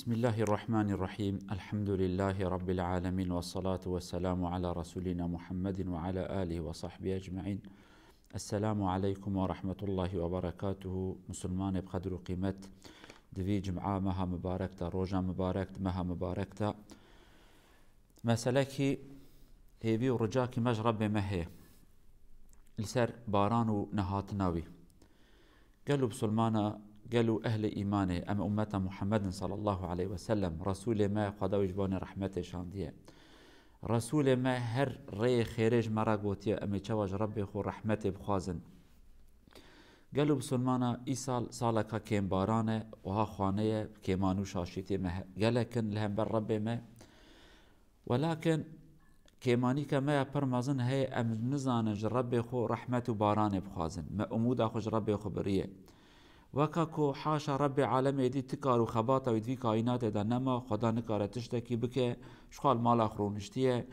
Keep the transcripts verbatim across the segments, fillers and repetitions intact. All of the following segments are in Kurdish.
بسم الله الرحمن الرحيم. الحمد لله رب العالمين، والصلاة والسلام على رسولنا محمد وعلى آله وصحبه أجمعين. السلام عليكم ورحمة الله وبركاته. Musulmanê bi qedr û qîmet, di vî cum'a meha mibarek de, roja mibarek, di meha mibarek de, meselekî hêvî û ricakî me ji Rebbê me heye. Li ser baran û nehatina wî. Gelo bisilmana, gelo ehlê îmanê, em ummeta Muhammedin sallallahu aleyhi ve sellem, Resûlê me, Xweda wî ji banê rehmetê şandiye. Resûlê me her rêyê xêrê ji me re gotiye, em ê çawa ji Rebbê xwe rehmetê bixwazin. Gelo bisilmana, îsal saleka kêmbaran e, wiha xane ye, kêman û şaşîtê me he-, gelek in li hember Rebbê me. Welakin kêmanîka me ya pir mezin heye, em nizanin ji Rebbê xwe rehmet û baranê bixwazin. Me umûda xwe ji Rebbê xwe biriye. Weka ku haşa Rebbê alemê dî ti kar û xebata wî di vî kaînatê de nema, Xweda nikare tiştekî bike, ji xwe li mala xwe rûniştiye,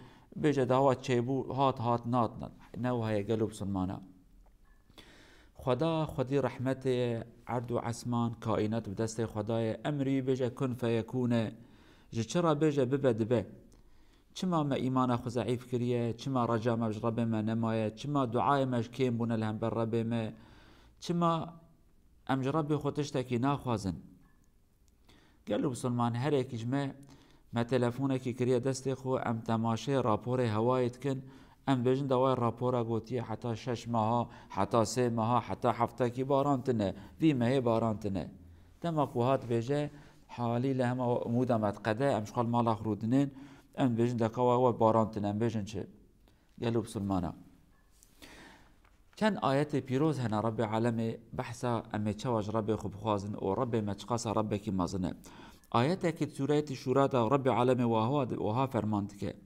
bêje dawa çêbû, hat, hat, nat, nat. Ne wiha ye gelo bisilmana. Xweda, Xwedî rehmetê ye, erd û esman, kaînat bi destê Xweda ye, emrî wî bêje kun feyekûn e, ji çi re bêje bibe dibe. Çima me îmana xwe zeîf kiriye, çima reca me ji Rebbê me nemaye, çima duayê me ji kêm bûne li hember Rebbê me, çima em ji Rebbê xwe tiştekî naxwazin? Gelo bisilman, herekî ji me, me telefonekî kiriye destê xwe, em temaşeyê raporê hewayê dikin, em bêjin dawayê rapora gotiye heta şeş meha, heta sê meha, heta heftekî baran tine, vî mehê baran tine. Dema ku hat bêje, halîle hema umûda me diqede, em ji xwe li mala xwe rûdinên, em dibêjin deka wa we baran tine, em bêjin çi? Gelo bisilmana. Çend ayetê pîroz hene Rebbê alemê behsa em ê çawa ji Rebbê xwe bixwazin û Rebbê me çiqasa Rebbekî mezin e. Ayetekî di Sûretî Şûra de Rebbê alemê waha di-, waha ferman dike.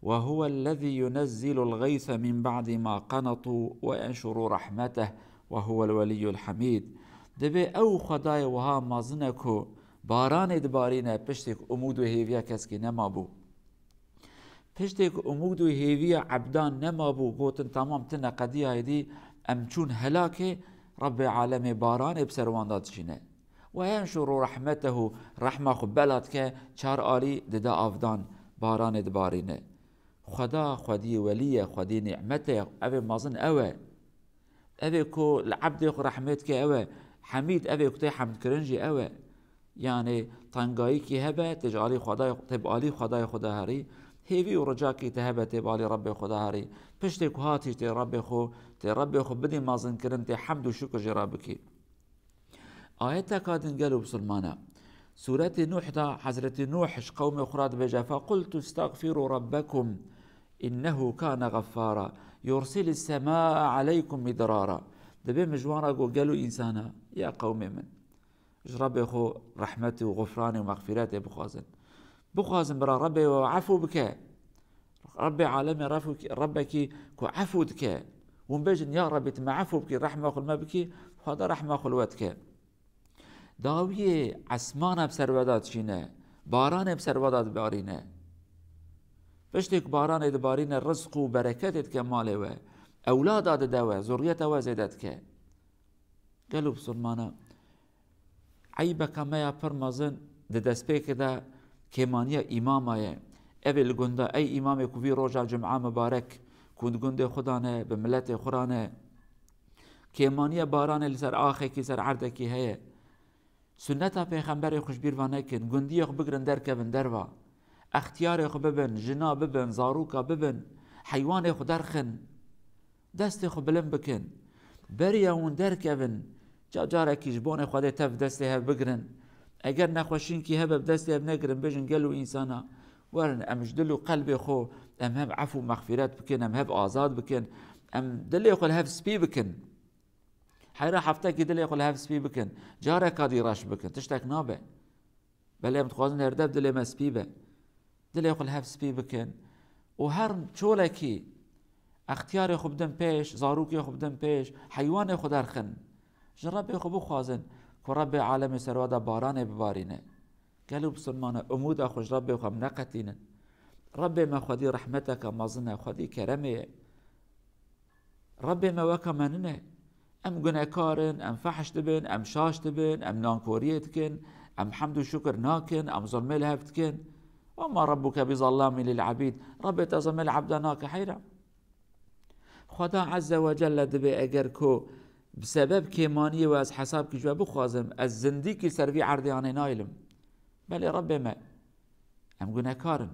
"Ve huwellezî yunezzilul gayse min ba'di ma qenetu ve yenşuru rahmeteh ve huwel weliyyul hamîd." Dibê ew Xwedayê wiha mezin e ku baranê dibarîne piştî ku umûd û hêviya keskî nemabû. Piştê ku umûd û hêviya ebdan nemabû, gotin, "Tamam, tine qediyayê dî, em çûn helakê", Rebbê alemê baranê bi ser wan de dişîne. "Ve yenşuru rahmetehu", rehma xwe bela dike, çar alî dide avdan, baranê dibarîne. Xweda, Xwedî welî ye, Xwedî nîmet e, ev ê mezin ew e. Ev ê ku li ebdê xwe rehmê dike ew e. Hemîd, ev ê ku tê hemdkirin jî ew e. Yanê tengayîkî hebe, tê ji alî Xwedayê, tê bi alî Xwedayê xwe de herî. Hêvî û ricakî te hebe, tê bi alî Rebbê xwe de herî. Piştê ku hatî tê Rebbê xwe, tê Rebbê xwe bidî mezinkirin, tê hemd û şukir jê re bikî. Ayeteka din gelo bisilmana. Sûretê Nûh de Hezretî Nûh ji qewmê xwe re dibêje, "Fequltu estexfirû rebbekum innehu kane xeffara, yursilis semâe aleykum midrara." Dibê min ji wan re got, "Gelo însana, ya qewmê min, ji Rebbê xwe rehmetê û xufranê û mexfîretê bixwazin. Bixwazin bira Rebbê we efû bike." Rebbê alemê refû-, Rebbekî ku efû dike. Hûn bêjin, "Ya Rebbî, tu me efû bikî, rehma xwe li me bikî", Xweda rehma xwe li we dike. Dawiyê esmana bi ser we de dişîne, baranê bi ser we de dibarîne. Piştê ku baranê dibarîne, rizq û bereketê dike malê we, ewlada dide we, zurriyeta we zêde dike. Gelo bisilmana, eybeka me ya pir mezin di destpêkê de kêmaniya îmama ye. Ev ê li gunda, ey îmamê ku vî roja cum'a mibarek ku di gundê xwe de ne, bi miletê xwe re ne, kêmaniya baranê li ser axekî, ser erdekî heye. Sunneta Pêxemberê xwe ji bîr ve nekin, gundiyê xwe bigirin derkevin derva. Extiyarê xwe bibin, jina bibin, zarûka bibin, heywanê xwe derxin. Destê xwe bilind bikin. Beriya hûn derkevin, ca carekî ji bonê Xwedê tev destê hev bigirin. Eger nexweşînkî hebe bi destê hev negirin, bêjin, "Gelo însana, werin em ji dil û qelbê xwe em hev efû mexfîret bikin, em hev azad bikin, em dilê xwe li hev spî bikin." Heyra heftekî dilê xwe li hev spî bikin. Careka dî reş bikin. Tiştek nabe. Belê em dixwazin her dev dilê me spî be. Dilê xwe li hev spî bikin. Û her çolekî extiyarê xwe bidin pêş, zarokê xwe bidin pêş, heywanê xwe derxin. Ji Rebbê xwe bixwazin ku Rebbê alemê ser we de baranê bibarîne. Gelo bisilmana, umûda xwe ji Rebbê xwe em neqetînin. Rebbê me Xwedî rehmeteke mezin e, Xwedî keremê ye. Rebbê me weke me nine. Em gunekar in, em fehş dibin, em şaş dibin, em nankoriyê dikin, Em hemd û şukir nakin, em zulmê li hev dikin. Wema Rabbuke bi zallamî lil ebîd. Rabbê te zulmê li ebda nake heyra. Xweda Azze ve Celle dibê eger ku bi sebeb kêmaniyê we ez hesabkî ji we bixwazim, ez zindîkî ser vî erdê anê naylim. Belê Rabbê me, em gunekar in.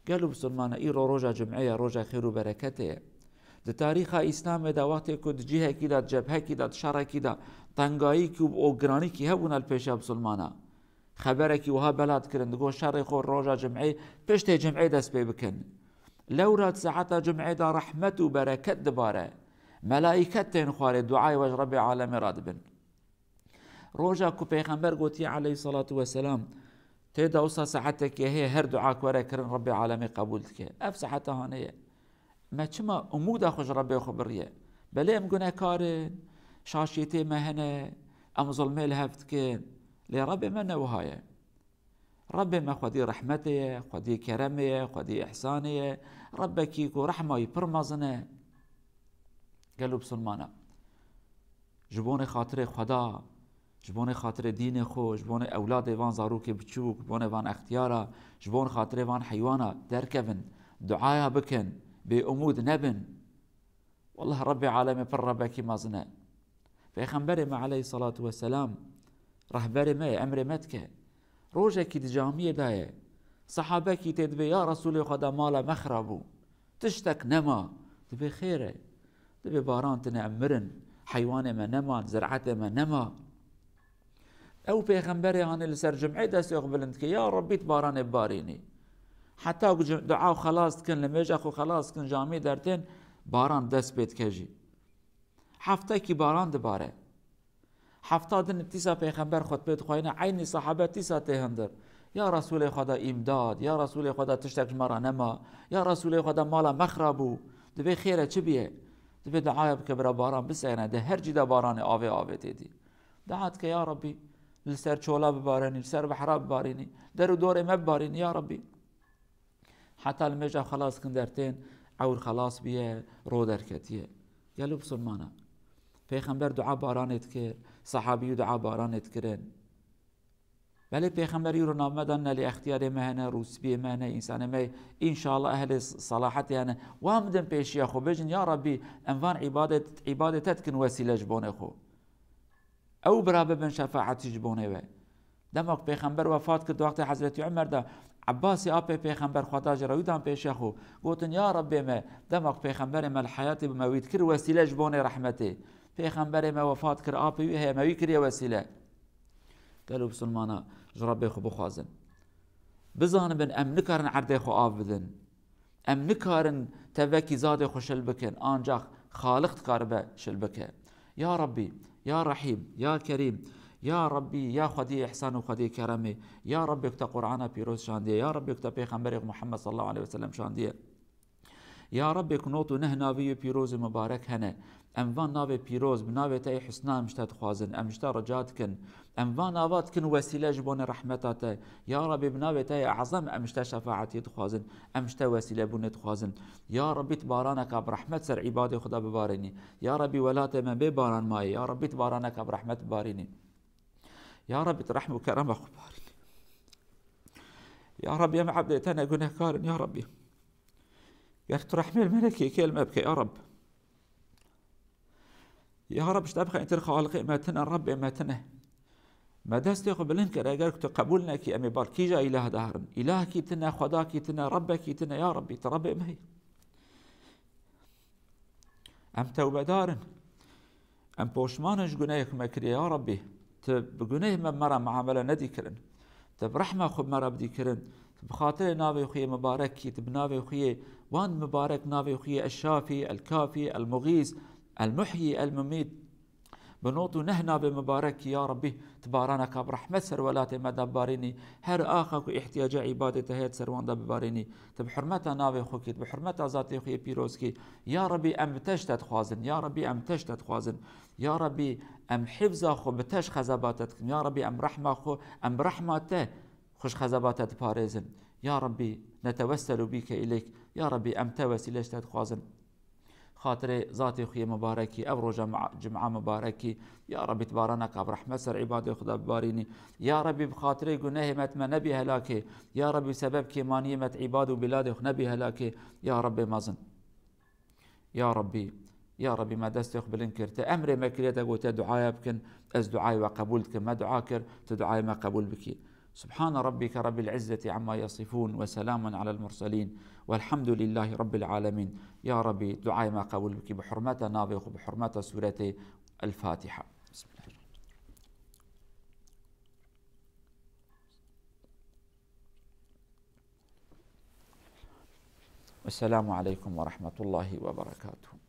Gelo bisilmana, îro roja cumê ye, roja xêr û bereketê ye. Di tarîxa Îslamê de wextê ku di cihekî de, di cebhekî de, di şerekî de tengayîkî û giranîkî hebûna li pêşiya bisilmana. Xeberekî wiha bela dikirin, digot şerê xwe roja cumê, piştê cumê dest pê bikin. Lewra di saeta cumê de rehmet û bereket dibare. Melaîket tên xwarê, duayê we ji Rebbê alemê radibin. Roja ku Pêxember gotiye aleyhissalatu vesselam, tê de wisa saetekê heye her dua ku were kirin Rebbê alemê qebûl dike. Ev saeta hanê ye. Me çima umûda xwe ji Rebbê xwe biriye? Belê em gunekar in, şaşiyetê me hene, em zulmê li hev dikin. Lê Rebbê me ne wiha ye. Rebbê me xwedî rehmetê ye, xwedî keremê ye, xwedî îhsanê ye. Rebbekî ku rehma wî pir mezin e. Gelo bisilmana, ji bonê xatirê Xweda, ji bonê xatirê dînê xwe, ji bonê ewladê van zarokê biçûk, ji bonê van extiyara, ji bon xatirê van heywana derkevin, duaya bikin, bêumûd nebin. Wallah Rebbê alemê pir Rebbekî mezin e. Pêxemberê me aleyhissalatu vesselam rehberê me ye, emrê me dike. Rojekî di camiyê de ye. Sehabekî tê dibê, ya Resûlê Xweda, mala me xira bû. Tiştek nema. Dibê xêr e. Dibê baran tine em mirin. Heywanê me neman, ziraetê me nema. Ew pêxemberê hanê li ser cumê destê xwe bilind dike, ya Rebbî tu baranê bibarînî. Heta ku ci-, dua û xelas dikin, li mêja xwe xelas dikin, camî dertên, baran dest pê dike jî. Heftekî baran dibare. Hefta din tîsa pêxember xutbê dixwayne, eynî sahabe tîsa tê hundir. Ya Resûlê Xweda îmdad, ya Resûlê Xweda tiştek ji me re nema, ya Resûlê Xweda mala me xira bû. Dibê xêr e çi biye? Dibê duaya bike bira baran biseyne, di her cî de baranê avê avê tê dî. Dua dike, ya Rebbî, li ser çola bibarînî, li ser behra bibarînî, der û dorê me bibarînî, ya Rebbî. Heta li mêja xelas kin dertên, ewr xelas biye, ro derketiye. Gelo bisilmana. Pêxember dua baranê dikir, sahabî dua baranê dikirin. Belê Pêxember îro nav me dan ne, lê extiyarê me hene, rûspiyê me hene, însanê me, înşallah ehlê s-, salahetê hene. Wan bidin pêşiya xwe, bêjin, ya Rebbî, em van îbadet, îbadê te dikin wesîle ji bonê xwe. Ew bira bibin şefaetî ji bonê we. Dema ku Pêxember wefat kir, di wextê Hezretî Umer de, Ebbasî apê Pêxember, Xweda ji re wî dan pêşiya xwe, gotin, ya Rebbê me, dema ku Pêxemberê me li heyatê bû, me wî dikir wesîle ji bonê rehmetê. Pêxemberê me wefat kir, apê wî heye, me wî kiriye wesîle. Gelo bisilmana, ji Rebbê xwe bixwazin. Bizanibin em nikarin erdê xwe av bidin. Em nikarin tevekî zadê xwe şil bikin, ancax Xaliq dikaribe şil bike. Ya Rebbî, ya Rehîm, ya Kerîm, ya Rebbî, ya Xwediyê îhsan û Xwediyê keremê, ya Rebbê ku te Qur'ana pîroz şandiye, ya Rebbê ku te Pêxemberê Muhammed sallallahu aleyhi ve sellem şandiye. Ya Rebbê ku not û neh navê wî pîroz û mibarek hene, em van navê pîroz, bi navê te yê husna em ji te dixwazin, em ji te rica dikin. Em van nava dikin wesîle ji bonê rehmeta te. Ya Rebbî bi navê te yê ezem em ji te şefaetî dixwazin, em ji te wesîlebûnê dixwazin. Ya Rebbî tu baraneka bi rehmet ser îbadê xwe de bibarînî. Ya Rebbî welatê me bê baran maye. Ya Rebbî tu baraneka bi rehmet bibarînî. Ya Rebbî tu rehm û kerema xwe bibarînî. Ya Rebbî em ebdê te ne gunehkar in ya Rebbî. Ger tu rehmê li me nekî, kê li me bike ya Reb. Ya Reb, ji te bixêntir xaliqê me tune, Rebbê me tune. Me destê xwe bilind kir, eger ku tu qebûl nekî, em ê bar kîja îlah de herin? Îlahekî tune, xwedakî tune, Rebbekî tune, ya Rebbî, tu Rebbê me yî. Em tewbedar in. Em poşman in ji gunehê ku me kiriye, ya Rebbî. Tu bi gunehê me, me re muamele nedî kirin. Tu bi rehma xwe me re bidî kirin. Tu bi xatirê navê xwe yê mibarekî, tu bi navê xwe yê wan mibarek, navê xwe yê El-Şafî, El-Kafî, El-Muxîs, El-Muhyî, El-Mumît. Bi not û neh navê mibarekî, ya Rebbî, tu baraneka bi rehmet ser welatê me de bibarînî. Her axa ku îhtiyaca îbadê te heye, tu ser wan de bibarînî. Tu bi hurmeta navê xwe kî, tu bi hurmeta zatê xwe yê pîroz kî. Ya Rebbî, em bi te ji te dixwazin. Ya Rebbî, em bi te ji te dixwazin. Ya Rebbî, em hifza xwe bi te ji xezeba te dikin. Ya Rebbî, em rehma xwe, em bi rehma te xwe ji xezeba te diparêzin. Ya Rebbî, netewesselu bîke îleyk. Ya Rebbî, em te wesîle ji te dixwazin. Xatirê zatê xwe yê mibarekî, ev roja ma-, cuma mibarekî, ya Rebî, tu baranek bi rehmet ser îbadê xwe de bibarînî. Ya Rebî, bi xatirê gunehê me, tu me nebî helakê. Ya Rebî, sebeb kêmaniyê me, tu îbad û bîladê xwe nebî helakê. Ya Rebê mezin. Ya Rebî, ya Rebî, me destê xwe bilind kir. Te emrê me kiriye, te gotiye duaya bikin. Ez duayê we qebûl dikim. Me dua kir, tu duayê me qebûl bikî. سبحان ربك رب العزة عما يصفون وسلام على المرسلين والحمد لله رب العالمين. Ya Rebî, duayê me qebûl bikî bi hurmeta navê xwe, bi hurmeta sûretê El-Fatiha. Bismillahirrahmanirrahim. Esselamu aleykum ve rahmetullahi ve berekatuhu.